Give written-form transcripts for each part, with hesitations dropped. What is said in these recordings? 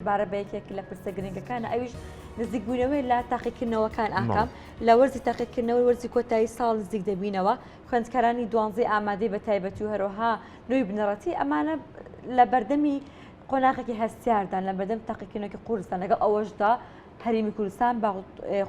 بارە بە یەکێک لە پرسە گرنگەکان ئەویش نزیکبوونەوەی لە تاقیکردنەوەکان ئاکام لە وەرزی تاقیکردنەوەی وەرزی کۆتایی ساڵ نزیک دەبینەوە خوێندکارانی دوانزەی ئامادەی بە تایبەتی و هەروەها نوێی بنەڕەتی ئەمانە لە بەردەمی قۆناغێکی هەستیاردان لە بەردەم تاقیکردنەوەکی قورسدان لەگەڵ ئەوەشدا هەرێمی کوردستان بە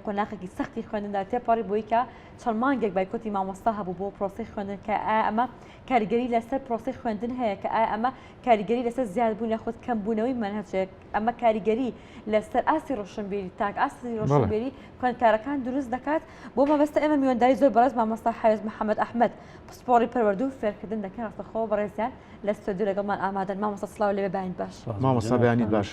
قۆناخێکی سەختی خوێندندا تێپەڕی بۆی کە چەند مانگێک بایکۆتی مامۆستا هەبوو بۆ پرۆسی خوێندن کە ئایا ئەمە کاریگەری لەسەر پرۆسی خوێندن هەیە کە ئایا ئەمە کاریگەری لەسەر زیادبوون یاخود کەمبوونەوەی مەنهەجێک ئەمە کاریگەری لەسەر ئاستی ڕۆشنبیری تاک ئاستی ڕۆشنبیری خوێندکارەکان دروست دەکات بۆ مەبەستە ئێمە میوانداری زۆر بەڕێز مامۆستا حەوێز محەممەد ئەحمەد پسپۆڕی پەروەردە و فێرکردن دەکەن ڕاستەخۆ بەڕێزیان لە ستۆدیۆ لەگەڵمان ئامادەن مامۆستا سڵاو لێ بەیانیت باش. مامۆستا بەیانیت باش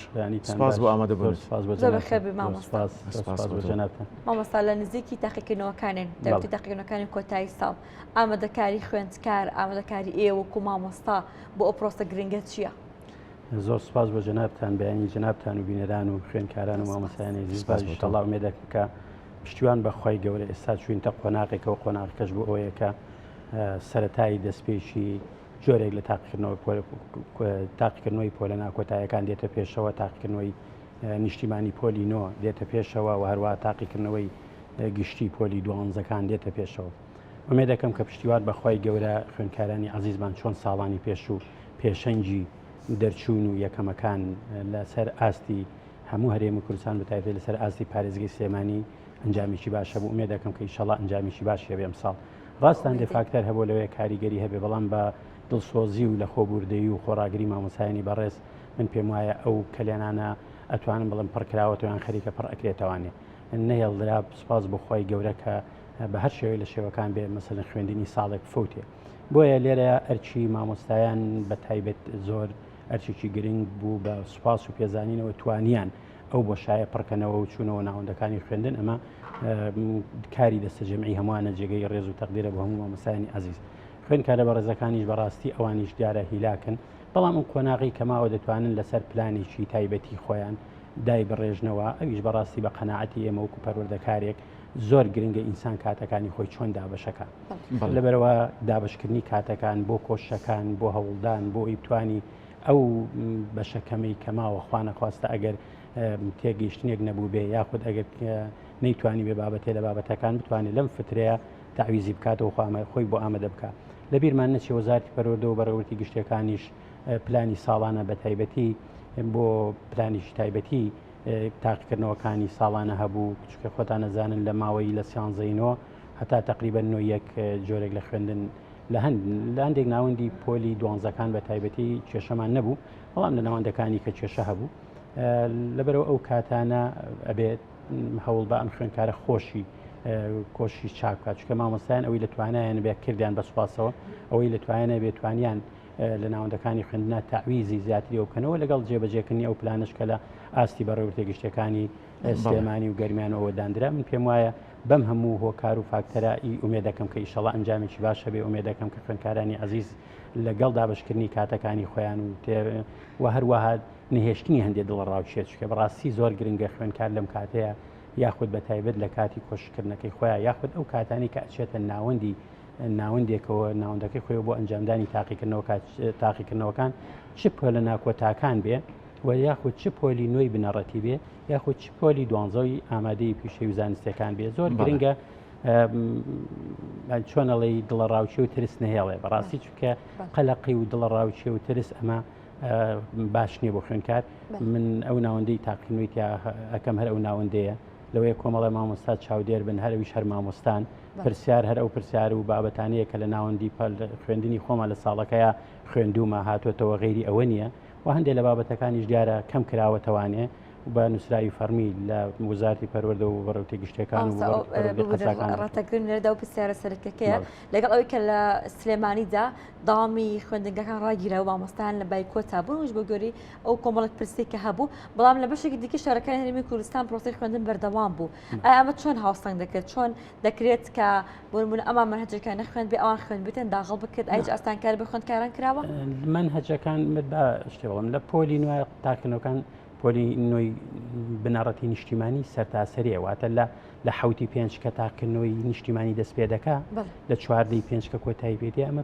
سپاس بۆ ئامادەبوونت. زۆر بەخێر بێی مامۆستا. سپاس بۆ جەنابتان. مامۆستا لە نزیکی تاقیکردنەوەکانین تایبەتی تاقیکردنەوەکانی کۆتایی ساڵ ئامادەکاری خوێندکار ئامادەکاری ئێوە وەکو مامۆستا بۆ ئەو پرۆسە گرنگە چییە؟ زۆر سپاس بۆ جەنابتان بەیانی جەنابتان و بینەران و خوێندکاران و مامۆستایانی عەزیز باش ئینشاڵڵا ئومێدەکەم کە پشتیوان بە خوای گەورە ئێستا چوینتە قۆناغێکەوە قۆناغەکەش بۆ ئەوەیە کە سەرەتای دەستپێکی جۆرێک لە تاقیکردنەوە تاقیکردنەوەی پۆلە ناکۆتایەکان دێتە پێشەوە تاقیکردنەوەی نیشتیمانی پۆلی نۆ دێتە پێشەوە و هەروە تاقیکردنەوەی گشتی پۆلی دوانزەکان دێتە پێشەوە ئومێدەکەم کە پشتیوان بە خوای گەورە خوێندکارانی عەزیزمان چۆن ساڵانی پێشوو پێشەنگی دەرچوون و یەکەمەکان لەسەر ئاستی هەموو هەرێمی کوردستان بەتایبەتی لەسەر ئاستی پارێزگەی سلێمانی ئەنجامێکی باش هەبوو ئومێد دەکەم کە ئیشەڵا ئەنجامێکی باش هەبێ ئەمساڵ ڕاستە هەندێک فاکتەر هەبوو لەوەیە کاریگەری هەبێ بەڵام بە دڵسۆزی و لەخۆبوردەیی و خۆڕاگری مامۆستایانی بەڕێز من پێم وایە ئەو کەلێنانە ئەتوانم بڵێم پڕکراوەتەوە یان خەریکە پڕ ئەکرێتەوانێ نەهێڵدرا سوپاس بۆ خوای گەورە کە بە هەر شێوەی لە شێوەکان بێ مەسەلەن خوێندنی ساڵێک بفەوتێ بۆیە لێرە ئەرکی مامۆستایان بە تایبەت زۆر ئەرچێکی گرنگ بوو بە سوپاس و پێزانینەوە توانیان ئەو بۆشایە پڕکەنەوە و چوونەوە ناوەندەکانی خوێندن ئەمە کاری دەستە جەمعی هەمووانە جێگەی ڕێز و تەقدیرە بۆ هەموو مامۆستایانی ئازیز خوێندکارە بەڕێزەکانیش بەڕاستی ئەوانیش دیارە هیلاکن بەڵام ئەم قۆناغی کەماوە دەتوانن لەسەر پلانێکی تایبەتی خۆیان دای بڕێژنەوە ئەویش بەڕاستی بە قەناعەتی ئێمە وەکو پەروەردەکارێک زۆر گرنگە ئینسان کاتەکانی خۆی چۆن دابەشەکە لەبەرەوە دابشکردنی کاتەکان بۆ کۆشەکان بۆ هەوڵدان بۆ ئەوی بتانی ئەو بەشە کەمەی کەماوە خوانەخواستە ئەگەر تێگەیشتنێک نەبوو بێ یاخود ئەگەر نەیتوانی بێ بابەتێ لە بابەتەکان بتوانێت لەم فترەیە تەعویزی بکاتەوە خۆ خۆی بۆ ئامادە بکە لەبیرمان نەچێ وەزارتی پەروەردە و بەڕێوەبەری گشتیەکانیش پلانی ساڵانە بە تایبەتی بۆ پلانیشی تایبەتی تاقیکردنەوەکانی ساڵانە هەبوو چونکە خۆتان ئەزانن لە ماوەی لە سیانزەی نۆ هەتا تقریبا نۆ یەک جۆرێک لە خوێندن لە هەند لە هەندێک ناوەندی پۆلی دوانزەکان بە تایبەتی کێشەمان نەبوو بەڵام لە ناوەندەکانی کە کێشە هەبوو لەبەرەوە ئەو کاتانە ئەبێت هەوڵ بە ئەم خوێندکارە خۆشی کۆشی چاک بکات چونکە مامۆستایان ئەوەی لە توانایان بێ کردیان بە سوپاسەوە ئەوەی لە توانە بێتوانیان لە ناوەندەکانی خوێندنا تەعویزی زیاتری ئەو بکەنەوە لەگەڵ جێبەجێکردنی ئەو پلانەش کە لە ئاستی بەڕێوەبردە گشتیەکانی سلێمانی و گەرمیانەوە دانرا من پێم وایە بەم هەموو هۆکار و فاکتەرە ئی ئومێد دەکەم کە ئیشەڵا ئەنجامێکی باش هەبێ ئومێد دەکەم کە خوێندکارانی عەزیز لەگەڵ دابەشکردنی کاتەکانی خۆیان و و هەروەها نەهێشتنی هەندێک دڵەڕاوکێ چونکە بەڕاستی زۆر گرنگە خوێندکار لەم کاتەیە یاخود بە تایبەت لە کاتی کۆششکردنەکەی خۆیان یاخود ئەو کاتانی کە ئەچێتە ناوەندی ناوەندێکەوە ناوەندەکەی خۆی بۆ ئەنجامدانی تاقیکردنەوەکان چ پۆلە ناکۆتاکان بێ و یاخود چ پۆلی نوێی بنەڕەتی بێ یاخود چ پۆلی دوانزەی ئامادەی پیشەی و زانستەکان بێ زۆر گرنگە چۆنەڵی دڵەڕاوچێ و ترس نەهێڵێ بەڕاستی چونکە قەلەقی و دڵەڕاوچێ و ترس ئەمە باش نییە بۆ خوێنکار من ئەو ناوەندەی تاقینەوەی تیا ئەەکەم هەر ئەو ناوەندەیە لەوەیە کۆمەڵە مامۆستا چاودێر بن هەرەویش هەر مامۆستان پرسیار هەر ئەو پرسیار و بابەتانەیە کە لە ناوەندی خوێندنی خۆمان لە ساڵەکەیا خوێندوومە هاتۆتەوە غەیری ئەوە نییە و هەندێک لە بابەتەکانیش دیارە کەم کراوەتەوانێ بە نووسراوی فەڕمی لە وەزارەتی پەروەردە و بەڕێوەبەری گشتیەکان و پەروەردەی قەزاکان. ڕەتەگرم لێرەدا و پرسیارە سەرەکیەکەیە لەگەڵ ئەوەی کە لە سلێمانیدا داوامی خوێندنگەکان ڕاگیرا و مامۆستایان لە بایکۆتا بوون بۆ گۆری ئەو کۆمەڵک پرسی کە هەبوو بەڵام لە بەشێکی دیکە شارەکانی هەرێمی کوردستان پرۆسەی خوێندن بەردەوام بوو ئایا ئەمە چۆن هاوسەنگ دەکرێت چۆن دەکرێت کە بۆ نمونە ئەمان مەنهەجەکان نەخوێند بێ ئەوان خوێندبتن داغڵ بکرێت ئایچ ئاسانکاری بە خوێندکاران کراوە؟ مەنهەجەکان بە شتێ بڵێم لە پۆلی نوێ تاکردنەوەکان پۆلی نوێی بنەڕەتی نیشتیمانی سەرتاسەریە واتە لە لە حوتی پێنج کە تاکردنەوەی نیشتیمانی دەست پێ دەکا لە چواردەی پێنج کە کۆتایی پێ دێ ئەمە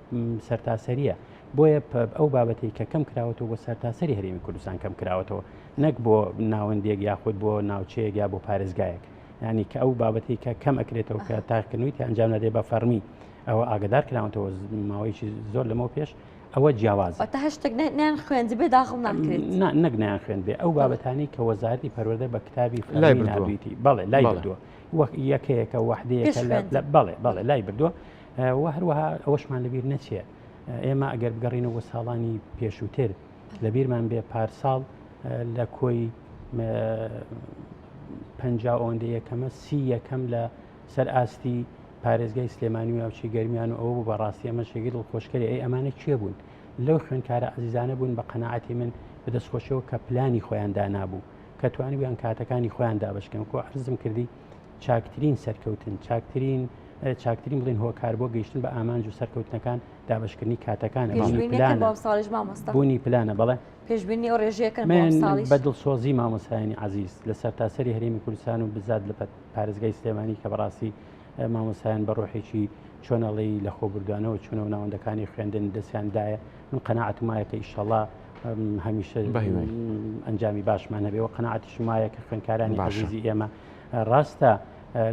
سەرتاسەریە. بۆیە ئەو بابەتەی کە کەم کراوەتەوە بۆ سەرتاسەری هەرێمی کوردستان کەم کراوەتەوە نەک بۆ ناوەندێک یاخود بۆ ناوچەیەک یا بۆ پارێزگایەک ینی کە ئەو بابەتی کە کەم ئەکرێتەوە کە تاقیکردنەوەی تا ئەنجام نادێ بە فەرمی ئەوە ئاگدار کراونەتەوە ماوەیەکی زۆر لەمەوە پێش ئەوە جیاواز تا هەشتێک نیان خوێند بێ داخڵ ناکرێت نەک نیان خوێند بێ ئەو بابەتانی کە وەزارتی پەروەردە بە کتابی لای بردوویتی بەڵێ لای بردووە وەک یەکەیەکە وەحدەیەکە بەڵێ بەڵێ لای بردووە و هەروەها ئەوەشمان لەبیر نەچێ ئێمە ئەگەر بگەڕینەوە بۆ ساڵانی پێشووتر لەبیرمان بێ پارساڵ لە کۆی پ ئەوەندە یەکەمە سی یەکەم لە سەر ئاستی پارێزگای سلێمانی و ناوچەی گەرمیان و ئەوە بوو بەڕاستی ئەمە شێگەی دڵخۆشکەری ئەی ئەمانە کێ بوون لەو خوێندکارە عزیزانە بوون بە قەنەعەتی من بەدەستخۆشیەوە کە پلانی خۆیان دانابوو کە توانیبوویان کاتەکانی خۆیان دابشکەن کۆ عرزم کردی چاکترین سەرکەوتن چاکترین چاکترین بڵین هۆکار بۆ گەیشتن بە ئامانج و سەرکەوتنەکان دابشکردنی کاتەکانە بوونی پلانە بەڵێ پێشبینی ئەو ڕێژەیەکەن بە دڵسۆزی مامۆستایانی عزیز لە سەرتاسەری هەرێمی کوردستان و بزاد لە پارێزگای سلێمانی کە بەڕاستی مامۆستایان بە ڕۆحێکی چۆنەڵی لە خۆبردوانەوە چونەوە ناوەندەکانی خوێندن دەستیان دایە من قەناعەتم وایە کە ئیشەڵا هەمیشە ئەنجامی باشمان هەبێ و قەناعەتیشم وایە کە خوێندکارانی عزیزی ئێمە ڕاستە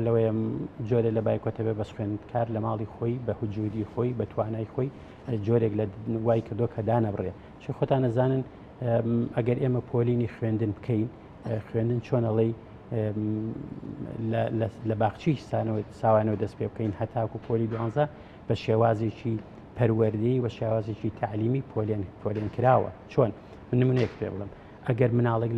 لەوەیە جۆرێ لە بایکۆتە بێ بەس خوێندکار لە ماڵی خۆی بە هجوودی خۆی بە توانای خۆی جۆرێک لە وای کردو کە دانەبڕێ چ خۆتان نەزانن ئەگەر ئێمە پۆلینی خوێندن بکەین خوێندن چۆنەڵی لە باخچی ساوانەوە دەست پێ بکەین هەتاکو پۆلی دوانزە بە شێوازێکی پەروەردەی و شێوازێکی تعلیمی پۆلێن پۆلێن کراوە چۆن من نمونەیەک پێ بڵم ئەگەر مناڵێک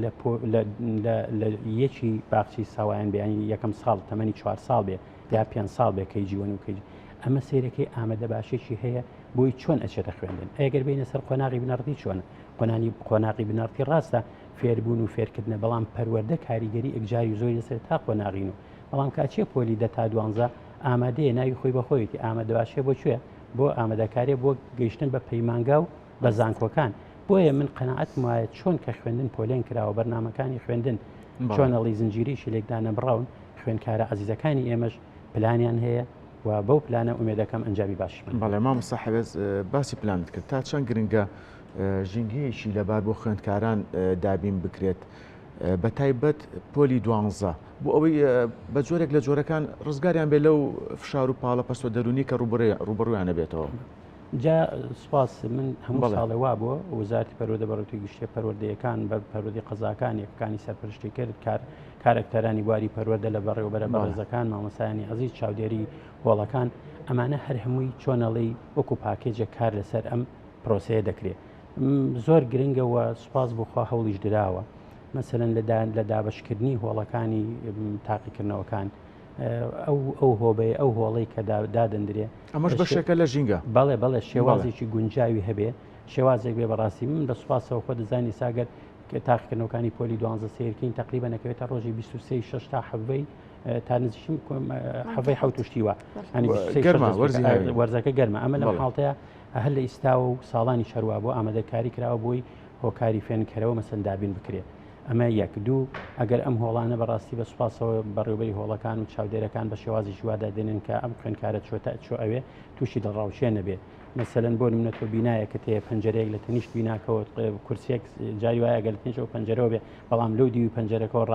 لە یەکی باخچی ساوایان بیانی یەکەم ساڵ تەمەنی چوار ساڵ بێ یا پێ ساڵ بێ کەی جیوەن و کەی ئەمە سیرەکەی ئامادە باشێکی هەیە بۆی چۆن ئەچێتە خوێندن ئەگەر بینە سەر قۆناغی بنەڕەتی چۆنە قۆنانی قۆناغی بنەڕەتی ڕاستە فێربوون و فێرکردنە بەڵام پەروەردە کاریگەری ئەکجاری زۆری لەسەر تا قۆناغین و بەڵام کاچێ پۆلی دە تا دوانزە ئامادەیە ناوی خۆی بەخۆیەتی ئامادەباشیە بۆ کوێ بۆ ئامادەکاریە بۆ گەیشتن بە پەیمانگا و بە زانکۆکان بۆیە من قەناعەتم وایە چۆن کە خوێندن پۆلێن کراوە بەرنامەکانی خوێندن چۆنەڵی زنجیریشی لێکدانەبڕاون خوێندکارە عزیزەکانی ئێمەش پلانیان هەیە و بەو پلانە ئومێدەکەم ئەنجامی باشیمان بەڵێ مامۆستا حەوێز باسی پلانت کرد تا چەند گرنگە ژینگەیەکی لەبار بۆ خوێندکاران دابین بکرێت بە تایبەت پۆلی دوانزە بۆ ئەوەی بە جۆرێک لە جۆرەکان ڕزگاریان بێ لەو فشار و پاڵە پەستۆ دەرونی کە ڕوبڕویان نەبێتەوە. جا سپاس من هەموو ساڵێ وا بووە وەزارتی پەروەردە بەڕێوەبەری گشتیە پەروەردەیەکان بە پەروەردەی قەزاکان یەکەکانی سەرپەرشتی کرد کار کارەکتەرانی بواری پەروەردە لە بەڕێوەبەرە بەڕێزەکان مامۆستایانی عەزیز چاودێری هۆڵەکان ئەمانە هەر هەمووی چۆنەڵی وەکو پاکێجێک کار لەسەر ئەم پرۆسەیە دەکرێت زۆر گرنگە و سوپاس بخوا هەوڵیش دراوە مەسەلەن لە دابشکردنی هۆڵەکانی تاقیکردنەوەکان ئەو ئەو هۆبەیە ئەو هۆڵەی کە دادەندرێ ئەمەش بەشێکە لە ژینگە بەڵێ بەڵێ شێوازێکی گونجاوی هەبێ شێوازێک بێ بەڕاستی من بە سوپاسەوە خۆ دەزانی ساگەر تاقیکردنەوەکانی پۆلی دوانزە سیرکەین تقریبا نەکەوێتە ڕۆژی 23 6 تا حەڤەی تا نزیکم حەڤەی حەوت شتیوە وەرزەکە گەرمە ئەمە لە حاڵتەیە هەر لە ئیستاوە و ساڵانی شەروا بۆ ئامادەکاری کراوە بۆی هۆکاری فێنکەرەوە مەسەن دابین بکرێت ئەمە یەک دوو ئەگەر ئەم هۆڵانە بەڕاستی بە سوپاسەوە بەڕێوبەری هۆڵەکان و چاودێرەکان بە شێوازی جووادا دێنن کە ئەم خوێندکارە چۆتە چۆ ئەوێ تووشی دڵڕاوچێ نەبێ مەسەلەن بۆ نمونە تۆ بینایەکت هەیە پەنجەرەیەک لە تەنیشت بیناکەوە کورسیەک جاری وایە گەل تەنیشت ئەو پەنجەرەوە بێ بەڵام لەو دیوی پەنجەرەکەەوە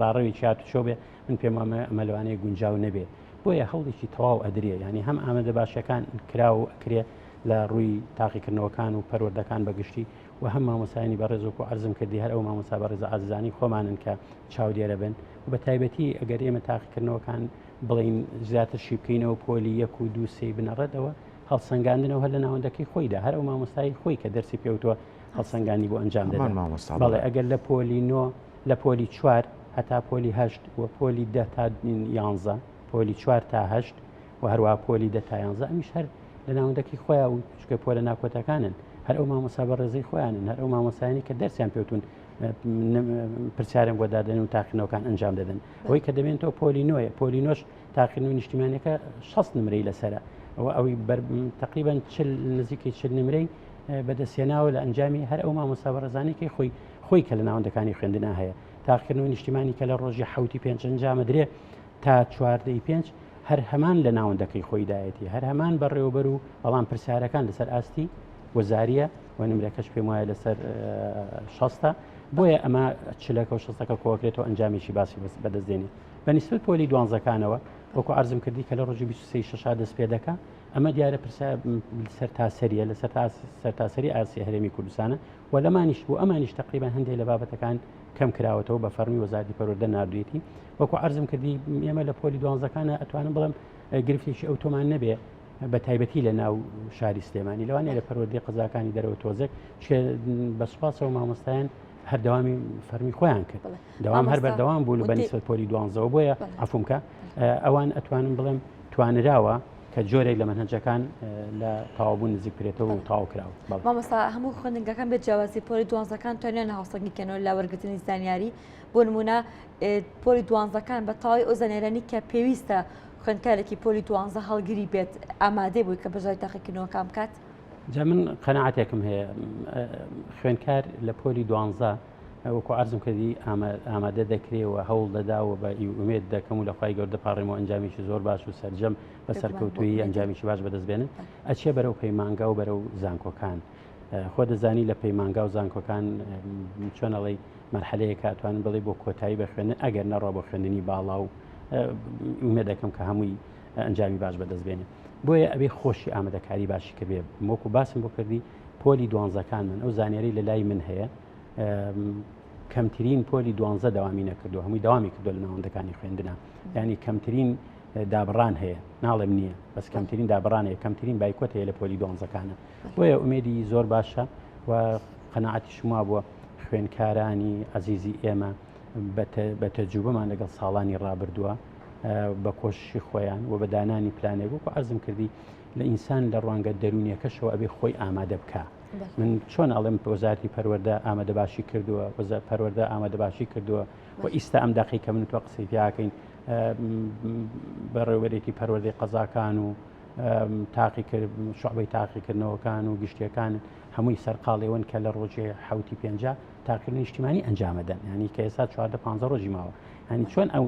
ڕاڕەوێکی هاتوچۆ بێ من پێم وامە ئەمە لەوانەیە گونجاو نەبێ بۆیە هەوڵێکی تەواو ئەدرێ یعنی هەم ئامادە باشەکان کرا و ئەکرێ لە ڕووی تاقیکردنەوەکان و پەروەردەکان بەگشتی و هەم مامۆستایانی بەڕێز وەکو عەرزم کردی هەر ئەو مامۆستا بەڕێزە ئازیزانی خۆمانن کە چاودێرە بن و بە تایبەتی ئەگەر ئێمە تاقیکردنەوەکان بڵین زیاتر شی بکەینەوە پۆلی یەک و دوو سێی بنەڕەتەوە هەڵسەنگاندنەوە هەر لە ناوەندەکەی خۆیدا هەر ئەو مامۆستای خۆی کە دەرسی پێوتووە هەڵسەنگانی بۆ ئەنجام دەدات مامۆستا بەڵێ ئەگەر لە پۆلی نۆ لە پۆلی چوار هەتا پۆلی هەشت و پۆلی دە تا یانزە پۆلی چوار تا هەشت و هەروە پۆلی دە تا یانزە ئەمیش هەر لە ناوەندەکەی خۆیان و چکە پۆلە ناکۆتەکانن هەر ئەو مامۆسا بەڕێزەی خۆیانن هەر ئەو مامۆسایانی کە دەرسیان پێوتون پرسیارم بۆ دادەن و تاقینەوەکان ئەنجام دەدەن ئەوەی کە دەبێنەوە پۆلی نۆیە پۆلی نۆش تاقیکردنەوەی نیشتیمانیەکە 60 نمرەی لەسرە ئەوە ئەوی تقریبا نزیکەی چل نمرەی بەدەستهێناوە لە ئەنجامی هەر ئەو مامۆستا بەڕێزانەی خۆی خۆی کە لە ناوەندەکانی خوێندنا هەیە تاقیکردنەوەی نیشتیمانی کە لە ڕۆژی حوتی پێنج ئەنجامە درێ تا چواردەی پێنج هەر هەمان لە ناوەندەکەی خۆیدایەتی هەر هەمان بەڕێوەبەر و بەڵام پرسیارەکان لەسەر ئاستی وەزاریە و نمرەکەش پێم وایە لەسەر شەستە بۆیە ئەمە چلەکە و شەستەکە کۆکرێتەوە ئەنجامێکی باسی بەدەست دێنێ بە نیسبەت پۆلی دوانزەکانەوە وەکو عەرزم کردی کە لە ڕۆژی 23 شەشا دەست پێ دەکا ئەمە دیارە پرسە سەرتاسەریە لە سەرتاسەری ئاسی هەرێمی کوردستانە و لەمانیش بۆ ئەمانیش تقریبا هەندێک لە بابەتەکان کەم کراوەتەوە بە فەرمی وەزارتی پەروەردە نردوێتی وەکو عەرزم کردی ئێمە لە پۆلی دوانزەکانە ئەتوانم بڵێم گرفتێکی ئەو تۆمان نەبێ بە تایبەتی لە ناو شاری سلێمانی لەوانەیە لە پەروەردەی قەزاکانی دەرەوە تۆزێک بە سوپاسەوە مامۆستایان هەردەوامی فەرمی خۆیان کرد دەوام هەر بەردەوام بوو بە نیسبەت پۆلی دوانزەوە بۆیە عەفوم کە ئەوان ئەتوانم بڵێم توانراوە کە جۆرێک لە مەنهەجەکان لە تەواوبوون نزیک کرێتەوە و تەواو کراوە. مامۆستا هەموو خوێندنگەکان بێ جیاوازی پۆلی دوانزەکان توانیان هاوسەنگی کەنەوە لە وەرگرتنی زانیاری بۆ نمونە پۆلی دوانزەکان بە تەواوی ئەو زانیارانی کە پێویستە خوێندکارێکی پۆلی دوانزە هەڵگری بێت ئامادەی بووی کە بەشداری تاقیکردنەوەکان بکات؟ جا من قەناعەتێکم هەیە خوێندکار لە پۆلی دوانزە وەکو عەرزم کردی ئامادە دەکرێ و هەوڵ دەدا و بە ئومێد دەکەم و لە خوای گەورە دەپاڕێمەوە ئەنجامێکی زۆر باش و سەرجەم بە سەرکەوتوویی ئەنجامێکی باش بەدەست بێنن ئەچێ بەرەو پەیمانگا و بەرەو زانکۆکان خۆ دەزانی لە پەیمانگا و زانکۆکان چۆن ئەڵێی مەرحەلەیەکە ئەتوانن بڵێ بۆ کۆتایی بە خوێندن ئەگەر نەڕوا بۆ خوێندنی باڵا و ئومێد دەکەم کە هەمووی ئەنجامی باش بەدەست بێنێ بۆیە ئەبێ خۆشی ئامادەکاری باشی کردێ وەکو باسم بۆ کردی پۆلی دوانزەکان من ئەو زانیاری لە لای من هەیە کەمترین پۆلی دوانزە دەوامی نەکردو هەمووی دەوامی کردو لە ناوەندەکانی خوێندنە ینی کەمترین دابڕان هەیە ناڵێم نییە بەس کەمترین دابڕان هەیە کەمترین بایکۆت هەیە لە پۆلی دوانزەکانە بۆیە ئومێدی زۆر باشە و قەنەعەتیشم وابووە خوێندکارانی عەزیزی ئێمە بە تەجروبەمان لەگەڵ ساڵانی ڕابردووە بە کۆششی خۆیان و بە دانانی پلانێک وەکو عەرزم کردی لە ئینسان لە ڕوانگە دەروونیەکەشەوە ئەبێ خۆی ئامادە بکە من چۆن ئەڵێم وەزارتی پەروەردە ئامادە باشی کردووە وەزارەتی پەروەردە ئامادە باشی کردووە و ئیستا ئەم دەقی کە من تۆ قسەی پیاکەین بەڕێوەبەرێتی پەروەردەی قەزاکان و تاقی شعبەی تاقیکردنەوەکان و گشتیەکان هەمووی سەرقاڵێون کە لە ڕۆژێ حوتی پێنجا تاقیکردنەوەی نیشتیمانی ئەنجامەدەن ینی کە ئێستا چواردە پ ڕۆژی ماوە هەنی چۆن ئەو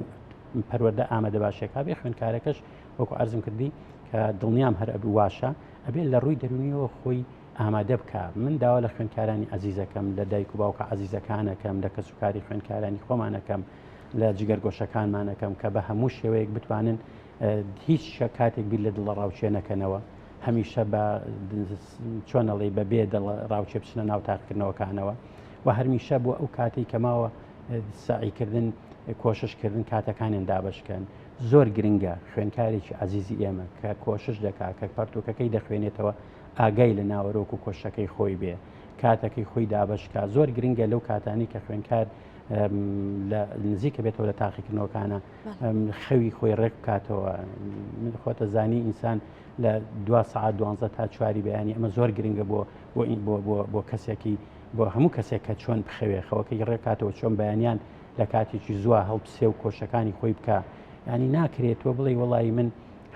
پەروەردە ئامادە باشێکا بێ خوێندکارەکەش وەکو عەرزم کردی کە دڵنیام هەر ئەبوو واشە ئەبێ لە ڕووی دەرونیەوە خۆی ئامادە بکە من داوا لە خوێندکارانی ئەزیزەکەم لە دایک و باوکە ئازیزەکانەکەم لە کەسوکاری خوێندکارانی خۆمانەکەم لە جگەرگۆشەکانمانەکەم کە بە هەموو شێوەیەک بتوانن هیچ کاتێک بیر لە دڵەڕاوکێ نەکەنەوە هەمیشە بە چۆن ئەڵێی بە بێ دڵ ڕاوچێ بچنە ناو تاقیکردنەوەکانەوە و هەرمیشە بۆ ئەو کاتێک کە ماوە سەعیکردن کۆششکردن کاتەکانیان دابشکەن زۆر گرنگە خوێنکارێکی عزیزی ئێمە کە کۆشش دەکا کە پەرتوکەکەی دەخوێنێتەوە ئاگای لە ناوەرۆک و کۆشەکەی خۆی بێ کاتەکەی خۆی دابشکا زۆر گرنگە لەو کاتانی کە خوێنکار لە نزیکە بێتەوە لە تاقیکردنەوەکانە خەوی خۆی ڕێک بکاتەوە من خۆتە زانی ئینسان لە دو سعات دوانزە تا چواری بەیانی ئەمە زۆر گرنگە بۆ بۆ بۆ بۆ بۆ کەسێکی بۆ هەموو کەسێک کە چۆن بخەوێ خەوەکەی ڕێکاتەوە چۆن بەیانیان لە کاتێکی زووە هەڵبسێ و کۆشەکانی خۆی بکە ینی ناکرێت تۆ بڵێ وڵی من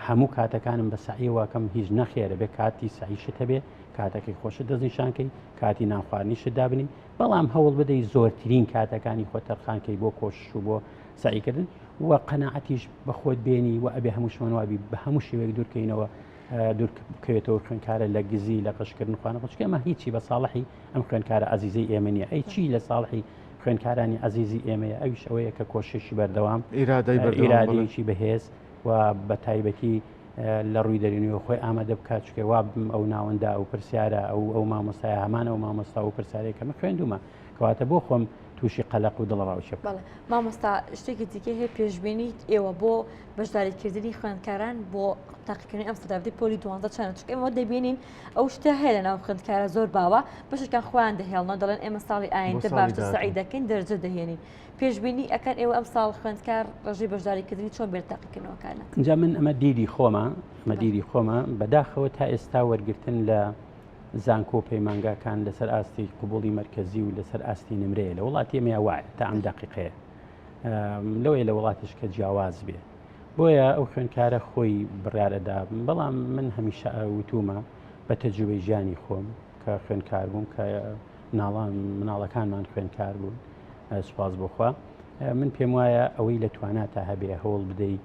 هەموو کاتەکانم بە سەعیواکەم هیچ نەخێرە بێ کاتی سەعیشت هەبێ کاتەکەی خۆشت دەستنیشانکەی کاتی نانخواردنیشت دابنی بەڵام هەوڵ بدەی زۆرترین کاتەکانی خۆ تەرخانکەی بۆ کۆشش و بۆ سەعیکردن و قەناعەتیش بە خۆت بێنی و ئەبێ هەمووشمان وابی بە هەموو شێوەیەک دوورکەینەوە دوور بکەوێتەوە خوێندکارە لە گزی لە قشکردن خوانە خۆچکە ئەمە هیچی بە ساڵحی ئەم خوێندکارە ئازیزەی ئێمە نییە ئەی چی لە ساڵحی خوێندکارانی ئازیزی ئێمەیە ئەویش ئەوەیە کە کۆششی بەردەوام ئیرادەیەکی بەهێز و بە تایبەتی لە ڕووی دەرونیەوە خۆی ئامادە بکات چکە وا ئەو ناوەندە ئەو پرسیارە ئەو ئەو مامۆستای هەمان ئەو مامۆستا و پرسیارێک کە من خوێندومە کەواتە بۆ خۆم تووشی قەلەق و دڵەڕاوکێ بکەم. بەڵێ مامۆستا شتێکی دیکە هەیە پێشبینی ئێوە بۆ بەشداریکردنی خوێندکاران بۆ تاقیکردنەوەی ئەم سەدابدەی پۆلی دوانزە چەنە چونکە ئێمە دەبینین ئەو شتە هەیە لەناو خوێندکارە زۆر باوە بەشێکیان خۆیان دەهێڵنەوە دەڵێن ئێمە ساڵی ئایندە باشتر سەعی دەکەین دەرجە دەهێنین پێشبینی ئەکەن ئێوە ئەم ساڵ خوێندکار ڕێژەی بەشداریکردنی چۆن بێت تاقیکردنەوەکانە؟ جا من ئەمە دیدی خۆمە ئەمە دیدی خۆمە بەداخەوە تا ئێستا وەرگرتن لە زانکۆ و پەیمانگاکان لەسەر ئاستی قبوڵی مەرکەزی و لەسەر ئاستی نمرەیە لە وڵاتی ئێمە وایە تا ئەم دەقیقەیە لەوەیە لە وڵاتیش کە جیاواز بێ بۆیە ئەو خوێندکارە خۆی بڕیارەدا بەڵام من هەمیشە وتومە بە تەجروبەی ژیانی خۆم کە خوێندکار بووم کە ناڵان مناڵەکانمان خوێندکار بوون سوپاس بۆخوا من پێم وایە ئەوەی لە تواناتا هەبێ هەوڵ بدەی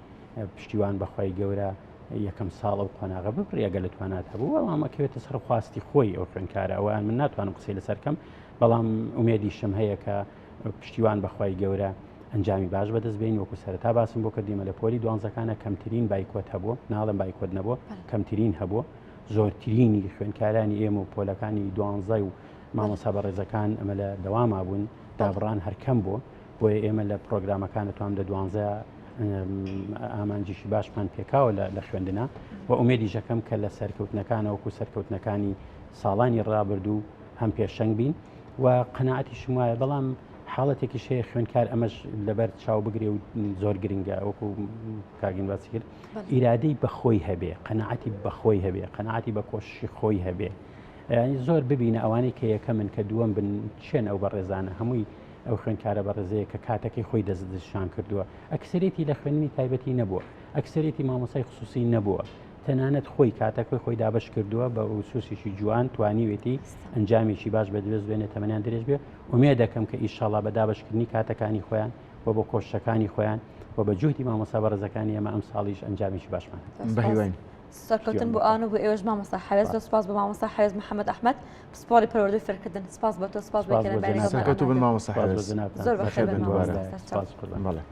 پشتیوان بەخوای گەورە. یەکەم ساڵ ئەو قۆناغە ببڕی ئەگەر لە توانات هەبوو بەڵام ئەکەوێتە سەر خواستی خۆی ئەو خوێندکارە ئەویان من ناتوانم قسەی لەسەر کەم بەڵام ئومێدیشم هەیە کە پشتیوان بەخوای گەورە ئەنجامی باش بەدەست بین وەکو سەرەتا باسم بۆ کردیمە لە پۆلی دوانزەکانە کەمترین بایکۆت هەبوو ناڵم بایکۆت نەبوو کەمترین هەبوو زۆرترینی خوێندکارانی ئێمە و پۆلەکانی دوانزای و مامۆسا بەڕێزەکان ئەمە لە دەواما بوون دابڕان هەرکەم بوو بۆیە ئێمە لە پرۆگرامەکان توام لە دوانزە ئامانجیشی باشمان پێکاوە لە خوێندنە و ئومێدیشەکەم کە لە سەرکەوتنەکانە وەکو سەرکەوتنەکانی ساڵانی ڕابردوو هەم پێشەنگ بین و قەنەعەتیشم وایە بەڵام حاڵەتێکیش هەیە خوێندکار ئەمەش لەبەر چاو بگرێ و زۆر گرنگە وەکو کاگین باسی کرد ئیرادەی بەخۆی هەبێ قەنەعەتی بەخۆی هەبێ قەنەعەتی بە کۆششی خۆی هەبێ یانی زۆر ببینە ئەوانەی کە یەکەمن کە دووەم بن چێن ئەو بەڕێزانە هەمووی ئەو خوێندکارە بەڕێزەیە کە کاتەکەی خۆی دەستنیشان کردووە ئەکسەرێتی لە خوێندنی تایبەتی نەبووە ئەکسەرێتی مامۆسای خصوصی نەبووە تەنانەت خۆی کاتەکەی خۆی دابش کردووە بە ئوسوسێکی جوان توانیوێتی ئەنجامێکی باش بە دەست بێنێ تەمەنیان درێژ بێ ئومێ دەکەم کە ئیشەڵا بە دابشکردنی کاتەکانی خۆیان و بۆ کۆششەکانی خۆیان و بە جوهدی مامۆسا بەڕێزەکانی ئێمە ئەمساڵیش ئەنجامێکی باشمان بەهیواین. سەرکەوتن بۆ ئەوان و بۆ ئێوەش مامۆستا حەوێز زۆر سپاس بۆ مامۆستا حەوێز محەممەد ئەحمەد پسپۆڕی پەروەردەی فێرکردن سپاس بۆ تۆ سپاس بۆ سەرکەوتوو بن مامۆستا حەوێز زۆر بەخێر بن دووبارە. بەڵێ.